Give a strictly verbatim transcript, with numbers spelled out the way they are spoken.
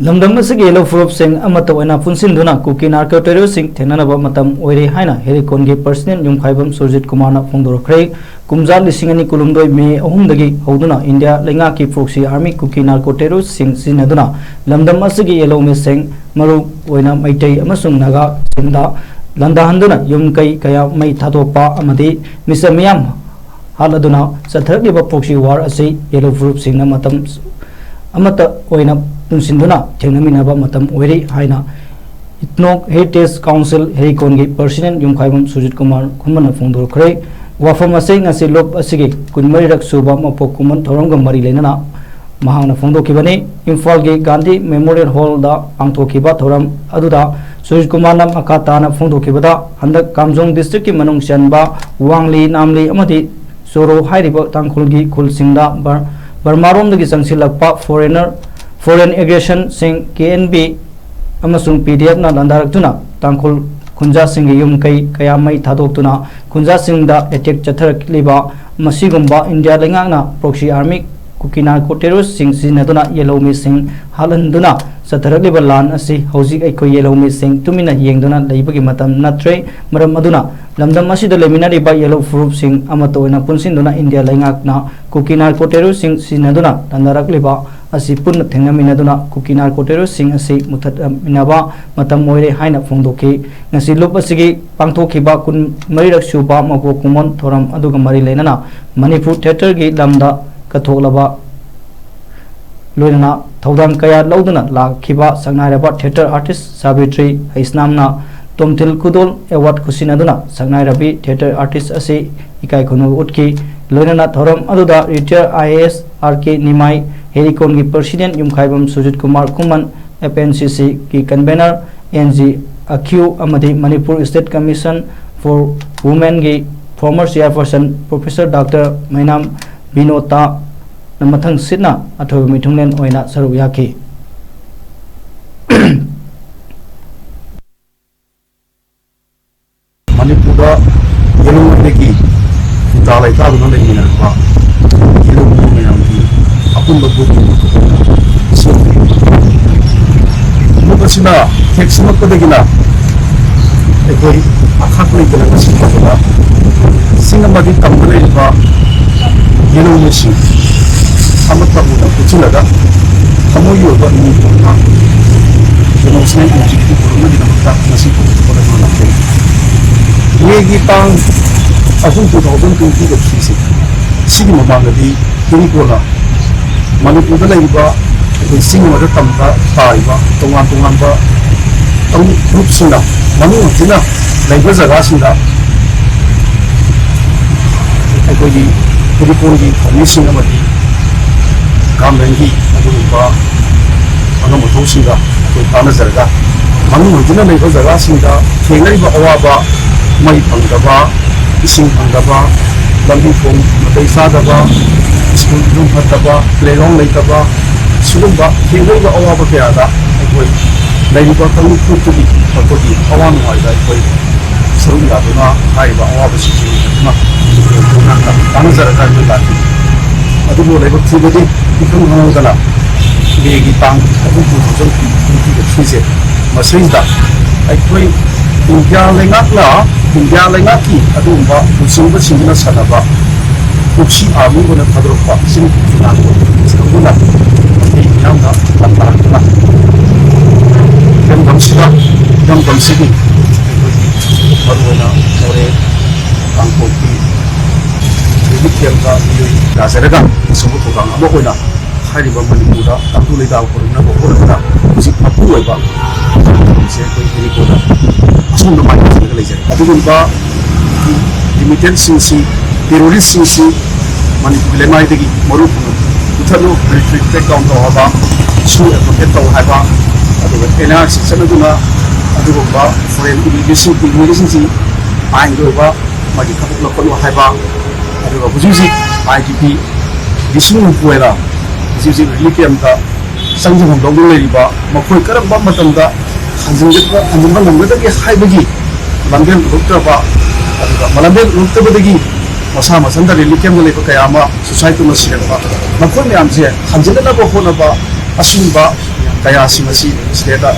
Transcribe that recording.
ꯂꯝꯗꯝ ꯑꯁꯤꯒꯤ ꯌꯦꯜꯍꯧ ꯐꯨꯔꯨꯞꯁꯤꯡ ꯑꯃꯠꯇ ꯑꯣꯏꯅ ꯄꯨꯟꯁꯤꯟꯗꯨꯅ ꯀꯨꯀꯤ ꯅꯥꯔꯀꯣ ꯇꯦꯔꯣꯔꯤꯁꯁꯤꯡ ꯊꯦꯡꯅꯅꯕ ꯃꯇꯝ ꯑꯣꯏꯔꯦ ꯍꯥꯏꯅ ꯍꯦꯔꯤꯀꯣꯟꯒꯤ ꯄ꯭ꯔꯁꯤꯗꯦꯟꯠ ꯌꯨꯝꯈꯥꯏꯕꯝ ꯁꯨꯔꯖꯤꯠ ꯀꯨꯃꯥꯔꯅ ꯐꯣꯡꯗꯣꯔꯛꯈ꯭ꯔꯦ꯫ ꯀꯨꯝꯖꯥ ꯂꯤꯁꯤꯡ ꯑꯅꯤ ꯀꯨꯟꯍꯨꯝꯗꯣꯏ ꯃꯦ ꯑꯍꯨꯝꯗꯒꯤ ꯍꯧꯗꯨꯅ ꯏꯟꯗꯤꯌꯥ ꯂꯩꯉꯥꯛꯀꯤ ꯄ꯭ꯔꯣꯛꯁꯤ ꯑꯥꯔꯃꯤ ꯀꯨꯀꯤ ꯅꯥꯔꯀꯣ ꯇꯦꯔꯣꯔꯤꯁꯁꯤꯡ ꯁꯤꯖꯤꯟꯅꯗꯨꯅ ꯂꯝꯗꯝ ꯑꯁꯤꯒꯤ ꯌꯦꯜꯍꯧ ꯃꯤꯁꯤꯡ, ꯃꯔꯨ ꯑꯣꯏꯅ ꯃꯩꯇꯩ ꯑꯃꯁꯨꯡ ꯅꯥꯒꯥꯁꯤꯡꯗ ꯂꯥꯟꯗꯥꯍꯟꯗꯨꯅ ꯌꯨꯝ ꯀꯩ ꯀꯌꯥ ꯃꯩ ꯊꯥꯗꯣꯛꯄ ꯑꯃꯗꯤ ꯃꯤꯆꯝ ꯃꯤꯌꯥꯝ ꯍꯥꯠꯂꯗꯨꯅ ꯆꯠꯊꯔꯛꯂꯤꯕ ꯄ꯭ꯔꯣꯛꯁꯤ ꯋꯥꯔ ꯑꯁꯤ ꯌꯦꯜꯍꯧ ꯐꯨꯔꯨꯞꯁꯤꯡꯅ ꯃꯇꯝ ꯑꯃꯠꯇ ꯑꯣꯏꯅ ꯄꯨꯟꯁꯤꯟꯗꯨꯅ ꯊꯦꯡꯅꯃꯤꯟꯅꯕ ꯃꯇꯝ ꯑꯣꯏꯔꯦ ꯍꯥꯏꯅ ꯏꯊꯅꯣꯛ ꯍꯦꯔꯤꯇꯦꯖ ꯀꯥꯎꯟꯁꯤꯜ ꯍꯦꯔꯤꯀꯣꯟꯒꯤ ꯄ꯭ꯔꯁꯤꯗꯦꯟꯠ ꯌꯨꯝꯈꯥꯏꯕꯝ ꯁꯨꯔꯖꯤꯠ ꯀꯨꯃꯥꯔ ꯈꯨꯃꯟꯅ ꯐꯣꯡꯗꯣꯔꯛꯈ꯭ꯔꯦ꯫ ꯋꯥꯐꯝ ꯑꯁꯤ ꯉꯁꯤ ꯂꯨꯞ ꯑꯁꯤꯒꯤ ꯀꯨꯟꯃꯔꯤꯔꯛ ꯁꯨꯕ ꯃꯄꯣꯛ ꯀꯨꯝꯑꯣꯟ ꯊꯧꯔꯝꯒ ꯃꯔꯤ ꯂꯩꯅꯅ ꯃꯍꯥꯛꯅ ꯐꯣꯡꯗꯣꯛꯈꯤꯕꯅꯤ꯫ ꯏꯝꯐꯥꯜꯒꯤ ꯒꯥꯟꯙꯤ ꯃꯦꯃꯣꯔꯤꯌꯦꯜ ꯍꯣꯜꯗ ꯄꯥꯡꯊꯣꯛꯈꯤꯕ ꯊꯧꯔꯝ ꯑꯗꯨꯗ ꯁꯨꯔꯖꯤꯠ ꯀꯨꯃꯥꯔꯅ ꯃꯈꯥ ꯇꯥꯅ ꯐꯣꯡꯗꯣꯛꯈꯤꯕꯗ, ꯍꯟꯗꯛ ꯀꯥꯝꯖꯣꯡ ꯗꯤꯁꯇ꯭ꯔꯤꯛꯀꯤ ꯃꯅꯨꯡ ꯆꯟꯕ ꯋꯥꯡꯂꯤ, ꯅꯥꯝꯂꯤ ꯑꯃꯗꯤ ꯆꯣꯔꯣ ꯍꯥꯏꯔꯤꯕ ꯇꯥꯡꯈꯨꯜꯒꯤ ꯈꯨꯜꯁꯤꯡꯗ ꯕꯔ-, ꯕꯔꯃꯥꯔꯣꯝꯗꯒꯤ ꯆꯪꯁꯤꯜꯂꯛꯄ ꯐꯣꯔꯦꯅꯔ, ꯐꯣꯔꯦꯟ ꯑꯦꯒ꯭ꯔꯦꯁꯟꯁꯤꯡ, ꯀꯦ ꯑꯦꯟ ꯕꯤ ꯑꯃꯁꯨꯡ ꯄꯤ ꯗꯤ ꯑꯦꯐꯅ ꯂꯥꯟꯗꯥꯔꯛꯇꯨꯅ ꯇꯥꯡꯈꯨꯜ ꯈꯨꯟꯖꯥꯁꯤꯡꯒꯤ ꯌꯨꯝ ꯀꯩ ꯀꯌꯥ ꯃꯩ ꯊꯥꯗꯣꯛꯇꯨꯅ ꯈꯨꯟꯖꯥꯁꯤꯡꯗ ꯑꯦꯇꯦꯛ ꯆꯠꯊꯔꯛꯂꯤꯕ ꯃꯁꯤꯒꯨꯝꯕ ꯏꯟꯗꯤꯌꯥ ꯂꯩꯉꯥꯛꯅ ꯄ꯭ꯔꯣꯛꯁꯤ ꯑꯥꯔꯃꯤ ꯀꯨꯀꯤ ꯅꯥꯔꯀꯣ ꯇꯦꯔꯣꯔꯤꯁꯁꯤꯡ ꯁꯤꯖꯤꯟꯅꯗꯨꯅ ꯌꯦꯜꯍꯧꯃꯤꯁꯤꯡ ꯍꯥꯠꯍꯟꯗꯨꯅ ꯆꯠꯊꯔꯛꯂꯤꯕ ꯂꯥꯟ ꯑꯁꯤ ꯍꯧꯖꯤꯛ ꯑꯩꯈꯣꯏ ꯌꯦꯜꯍꯧꯃꯤꯁꯤꯡ ꯇꯨꯃꯤꯟꯅ ꯌꯦꯡꯗꯨꯅ ꯂꯩꯕꯒꯤ ꯃꯇꯝ ꯅꯠꯇ꯭ꯔꯦ꯫ ꯃꯔꯝ ꯑꯗꯨꯅ ꯂꯝꯗꯝ ꯑꯁꯤꯗ ꯂꯩꯃꯤꯟꯅꯔꯤꯕ ꯌꯦꯜꯍꯧ ꯐꯨꯔꯨꯞꯁꯤꯡ ꯑꯃꯠꯇ ꯑꯣꯏꯅ ꯄꯨꯟꯁꯤꯟꯗꯨꯅ ꯏꯟꯗꯤꯌꯥ ꯂꯩꯉꯥꯛꯅ ꯀꯨꯀꯤ ꯅꯥꯔꯀꯣ ꯇꯦꯔꯣꯔꯤꯁꯁꯤꯡ ꯁꯤꯖꯤꯟꯅꯗꯨꯅ ꯂꯥꯟꯗꯥꯔꯛꯂꯤꯕ ꯑꯁꯤ ꯄꯨꯟꯅ ꯊꯦꯡꯅꯃꯤꯟꯅꯗꯨꯅ ꯀꯨꯀꯤ ꯅꯥꯔꯀꯣ ꯇꯦꯔꯣꯔꯤꯁꯁꯤꯡ ꯑꯁꯤ ꯃꯨꯊꯠꯃꯤꯟꯅꯕ ꯃꯇꯝ ꯑꯣꯏꯔꯦ ꯍꯥꯏꯅ ꯐꯣꯡꯗꯣꯛꯈꯤ꯫ ꯉꯁꯤ ꯂꯨꯞ ꯑꯁꯤꯒꯤ ꯄꯥꯡꯊꯣꯛꯈꯤꯕ ꯀꯨꯟꯃꯔꯤꯔꯛ ꯁꯨꯕ ꯃꯄꯣꯛ ꯀꯨꯝꯑꯣꯟ ꯊꯧꯔꯝ ꯑꯗꯨꯒ ꯃꯔꯤ ꯂꯩꯅꯅ ꯃꯅꯤꯄꯨꯔ ꯊꯤꯌꯦꯇꯔꯒꯤ ꯂꯝꯗ ꯀꯠꯊꯣꯛꯂꯕ ꯂꯣꯏꯅꯅ ꯊꯧꯗꯥꯡ ꯀꯌꯥ ꯂꯧꯗꯨꯅ ꯂꯥꯛꯈꯤꯕ ꯁꯛꯅꯥꯏꯔꯕ ꯊꯤꯌꯦꯇꯔ ꯑꯥꯔꯇꯤꯁ ꯁꯥꯕꯤꯇ꯭ꯔꯤ ꯍꯩꯁꯅꯥꯝꯅ ꯇꯣꯝꯊꯤꯜ ꯈꯨꯗꯣꯜ ꯑꯦꯋꯥꯔꯗ ꯈꯨꯠꯁꯤꯟꯅꯗꯨꯅ ꯁꯛꯅꯥꯏꯔꯕꯤ ꯊꯤꯌꯦꯇꯔ ꯑꯥꯔꯇꯤꯁ ꯑꯁꯤ ꯏꯀꯥꯏ ꯈꯨꯝꯅꯕ ꯎꯠꯈꯤ꯫ ꯂꯣꯏꯅꯅ ꯊꯧꯔꯝ ꯑꯗꯨꯗ retire I A S R K Nimai, ꯍꯦꯔꯤꯀꯣꯟꯒꯤ president Yumkhaibam Surjit Kumar Khuman, F N C ꯁꯤꯒꯤ ꯀꯟꯚꯦꯅꯔ ꯑꯦꯟ ꯖꯤ ꯑꯈ꯭ꯌꯨ ꯑꯃꯗꯤ ꯃꯅꯤꯄꯨꯔ ꯁ꯭ꯇꯦꯠ ꯀꯃꯤꯁꯟ ꯐꯣꯔ ꯋꯨꯃꯦꯟꯒꯤ former chairperson professor doctor Meinam ꯕꯤꯅꯣꯇꯥꯅ ꯃꯊꯪ ꯁꯤꯠꯅ ꯑꯊꯣꯏꯕ ꯃꯤꯊꯨꯡꯂꯦꯟ ꯑꯣꯏꯅ ꯁꯔꯨꯛ ꯌꯥꯈꯤ꯫ ꯃꯅꯤꯄꯨꯔꯗ ꯌꯦꯜꯍꯧꯉꯩꯗꯒꯤ ꯈꯨꯟꯗꯥ ꯂꯩꯇꯥꯗꯨꯅ ꯂꯩꯃꯤꯟꯅꯔꯛꯄ ꯌꯦꯜꯍꯧ ꯃꯤꯑꯣꯏ ꯃꯌꯥꯝꯒꯤ ꯑꯄꯨꯟꯕ ꯒ꯭ꯔꯨꯞꯀꯤ ꯁꯦꯝꯈꯤ꯫ ꯁꯤꯅ ꯍꯦꯛ ꯁꯦꯝꯃꯛꯄꯗꯒꯤꯅ ꯑꯩꯈꯣꯏ ꯑꯈꯥꯛ ꯂꯩꯇꯅ ꯉꯁꯤ ꯐꯥꯎꯕꯗ ꯆꯤꯡ ꯑꯃꯗꯤ ꯇꯝꯗ ꯂꯩꯔꯤꯕ ꯌꯦꯜꯍꯧꯃꯤꯁꯤꯡ ꯑꯃꯠꯇ ꯎꯅ ꯄꯨꯟꯁꯤꯜꯂꯒ ꯊꯃꯣꯏꯒꯤ ꯑꯣꯏꯕ ꯅꯤꯡꯊꯧꯅ ꯀꯩꯅꯣꯁꯤꯅ ꯏꯟꯖꯤꯟꯒꯤ ꯄꯨꯔꯛꯅꯕꯒꯤꯗꯃꯛꯇ ꯉꯁꯤ ꯐꯥꯎꯕ ꯍꯣꯠꯅꯗꯨꯅ ꯂꯥꯛꯆꯩ꯫ ꯃꯦꯒꯤ ꯇꯥꯡ ꯑꯍꯨꯝ, two thousand twenty ꯒ ꯊ꯭ꯔꯤꯁꯦ, ꯁꯤꯒꯤ ꯃꯃꯥꯡꯗꯗꯤ ꯇꯨꯡꯀꯣꯏꯅ ꯃꯅꯤꯄꯨꯔꯗ ꯂꯩꯔꯤꯕ ꯑꯩꯈꯣꯏ ꯆꯤꯡ ꯑꯃꯗ ꯇꯝꯗ ꯇꯥꯔꯤꯕ ꯇꯣꯉꯥꯟ ꯇꯣꯉꯥꯟꯕ ꯀꯥꯡꯂꯨꯞ ꯒ꯭ꯔꯨꯞꯁꯤꯡꯅ ꯃꯅꯨꯡ ꯍꯟꯖꯤꯟꯅ ꯂꯩꯕ ꯖꯒꯥꯁꯤꯡꯗ ꯑꯩꯈꯣꯏꯒꯤ ꯇꯦꯂꯤꯐꯣꯟꯒꯤ ꯊꯧꯃꯤꯁꯤꯡ ꯑꯃꯗꯤ ꯒꯚꯔꯟꯃꯦꯟꯒꯤ ꯑꯗꯨꯒꯨꯝꯕ ꯑꯉꯝ ꯑꯊꯧꯁꯤꯡꯒ ꯑꯩꯈꯣꯏ ꯇꯥꯟꯅꯖꯔꯒ ꯃꯅꯨꯡ ꯍꯟꯖꯤꯟꯅ ꯂꯩꯕ ꯖꯒꯥꯁꯤꯡꯗ ꯊꯦꯡꯅꯔꯤꯕ ꯑꯋꯥꯕ, ꯃꯩ ꯐꯪꯗꯕ, ꯏꯁꯤꯡ ꯐꯪꯗꯕ, ꯂꯝꯕꯤ ꯊꯣꯡ ꯅꯥꯇꯩ ꯆꯥꯗꯕ, ꯁ꯭ꯀꯨꯜ ꯐꯤꯕꯝ ꯐꯠꯇꯕ, ꯄ꯭ꯂꯦꯒ꯭ꯔꯥꯎꯟ ꯂꯩꯇꯕ, ꯁꯤꯒꯨꯝꯕ ꯊꯦꯡꯅꯔꯤꯕ ꯑꯋꯥꯕ ꯀꯌꯥꯗ ꯑꯩꯈꯣꯏ ꯂꯩꯔꯤꯕ ꯀꯥꯡꯂꯨꯞ ꯐꯨꯔꯨꯞꯇꯨꯒꯤ ꯃꯈꯣꯏꯒꯤ ꯑꯋꯥ ꯅꯨꯡꯉꯥꯏꯗ ꯑꯩꯈꯣꯏ ꯁꯔꯨꯛ ꯌꯥꯗꯨꯅ ꯍꯥꯏꯔꯤꯕ ꯑꯋꯥꯕꯁꯤꯡꯁꯤ ꯃꯦꯟꯈꯠꯇꯨꯅ ꯇꯥꯟꯅꯖꯔꯒ ꯑꯩꯈꯣꯏ ꯂꯥꯛꯈꯤ꯫ ꯑꯗꯨꯕꯨ ꯂꯥꯏꯕꯛ ꯊꯤꯕꯗꯤ ꯏꯈꯪ ꯈꯪꯍꯧꯗꯅ ꯃꯦꯒꯤ ꯇꯥꯡ ꯑꯍꯨꯝ, two thousand twenty ꯒ ꯊ꯭ꯔꯤꯁꯦ ꯃꯁꯤꯗ ꯑꯩꯈꯣꯏ ꯏꯟꯗꯤꯌꯥ ꯂꯩꯉꯥꯛꯅ, ꯏꯟꯗꯤꯌꯥ ꯂꯩꯉꯥꯛꯀꯤ ꯑꯗꯨꯒꯨꯝꯕ ꯂꯨꯆꯤꯡꯕꯁꯤꯡꯗꯨꯅ ꯁꯥꯟꯅꯕ ꯀꯨꯞꯁꯤ ꯑꯥꯔꯃꯤ ꯑꯣꯏꯅ ꯊꯥꯗꯣꯔꯛꯄ ꯆꯤꯡ ꯀꯥꯡꯕꯨꯅ ꯑꯩꯈꯣꯏ ꯃꯤꯌꯥꯝꯅ ꯇꯥꯟꯅꯔꯛꯇꯨꯅ ꯏꯔꯝꯗꯝꯁꯤꯗ, ꯏꯔꯝꯗꯝꯁꯤꯒꯤ ꯑꯩꯈꯣꯏꯒꯤ ꯃꯔꯨꯑꯣꯏꯅ ꯃꯣꯔꯦ, ꯀꯥꯡꯄꯣꯛꯄꯤ, ꯔꯤꯂꯤꯐ ꯀꯦꯝꯞꯇ ꯃꯤꯑꯣꯏ ꯌꯥꯖꯔꯒ ꯑꯆꯧꯕ ꯊꯧꯗꯥꯡ ꯑꯃ ꯑꯣꯏꯅ ꯍꯥꯏꯔꯤꯕ ꯃꯅꯤꯄꯨꯔꯗ ꯇꯥꯡꯈꯨꯜ ꯂꯩꯇꯥ ꯄꯨꯔꯛꯅꯕ ꯍꯣꯠꯅꯕꯗ ꯍꯧꯖꯤꯛ ꯃꯄꯨ ꯑꯣꯏꯕ ꯊꯧꯔꯝꯁꯦ ꯑꯩꯈꯣꯏ ꯍꯦꯂꯤꯀꯣꯗ ꯑꯁꯣꯝꯗ ꯃꯥꯏ ꯑꯣꯟꯁꯤꯜꯂꯒ ꯂꯩꯖꯔꯦ꯫ ꯑꯗꯨꯒꯨꯝꯕ ꯂꯤꯃꯤꯇꯦꯟꯁꯤꯡꯁꯤ, ꯇꯦꯔꯣꯔꯤꯁꯁꯤꯡꯁꯤ ꯃꯅꯤꯄꯨꯔꯒꯤ ꯂꯩꯃꯥꯏꯗꯒꯤ ꯃꯔꯨ ꯄꯨꯊꯠꯂꯨ, ꯃꯤꯂꯤꯇꯔꯤ ꯀ꯭ꯔꯦꯛ ꯗꯥꯎꯟ ꯇꯧ ꯍꯥꯏꯕ, ꯁꯨ ꯑꯦꯗꯚꯣꯀꯦꯠ ꯇꯧ ꯍꯥꯏꯕ, ꯑꯗꯨꯒ ꯑꯦꯟ ꯑꯥꯔ ꯁꯤ ꯆꯠꯅꯗꯨꯅ ꯑꯗꯨꯒꯨꯝꯕ ꯐꯣꯔꯦꯟ ꯏꯃꯤꯒ꯭ꯔꯦꯁꯟ, ꯏꯃꯤꯒ꯭ꯔꯦꯁꯟꯁꯤ ꯑꯥꯏꯟꯒꯤ ꯑꯣꯏꯕ ꯃꯥꯒꯤ ꯊꯕꯛ ꯂꯧꯈꯠꯂꯨ ꯍꯥꯏꯕ, ꯑꯗꯨꯒ ꯍꯧꯖꯤꯛ ꯍꯧꯖꯤꯛ ꯑꯥꯏ ꯗꯤ ꯄꯤ ꯂꯤꯁꯤꯡ ꯍꯨꯝꯐꯨ ꯍꯥꯏꯅ ꯍꯧꯖꯤꯛ ꯍꯧꯖꯤꯛ ꯔꯤꯂꯤꯐ ꯀꯦꯝꯞꯇ ꯆꯪꯖꯐꯝ ꯂꯧꯗꯨꯅ ꯂꯩꯔꯤꯕ ꯃꯈꯣꯏ ꯀꯔꯝꯕ ꯃꯇꯝꯗ ꯍꯟꯖꯤꯟꯒꯗꯕ, ꯍꯟꯖꯤꯟꯕ ꯉꯝꯒꯗꯒꯦ ꯍꯥꯏꯕꯒꯤ ꯂꯝꯕꯦꯜ ꯎꯔꯛꯇ꯭ꯔꯕ, ꯑꯗꯨꯒ ꯂꯝꯕꯦꯜ ꯎꯔꯛꯇꯕꯗꯒꯤ ꯃꯁꯥ ꯃꯊꯟꯇ ꯔꯤꯂꯤꯐ ꯀꯦꯝꯞꯇ ꯂꯩꯕ ꯀꯌꯥ ꯑꯃ ꯁꯨꯁꯥꯏꯠ ꯇꯧꯅ ꯁꯤꯔꯛꯄ, ꯃꯈꯣꯏ ꯃꯌꯥꯝꯁꯦ ꯍꯟꯖꯤꯟꯅꯅꯕ ꯍꯣꯠꯅꯕ ꯑꯁꯤꯒꯨꯝꯕ ꯀꯌꯥꯁꯤꯡ ꯑꯁꯤ ꯁꯤꯗꯩꯗ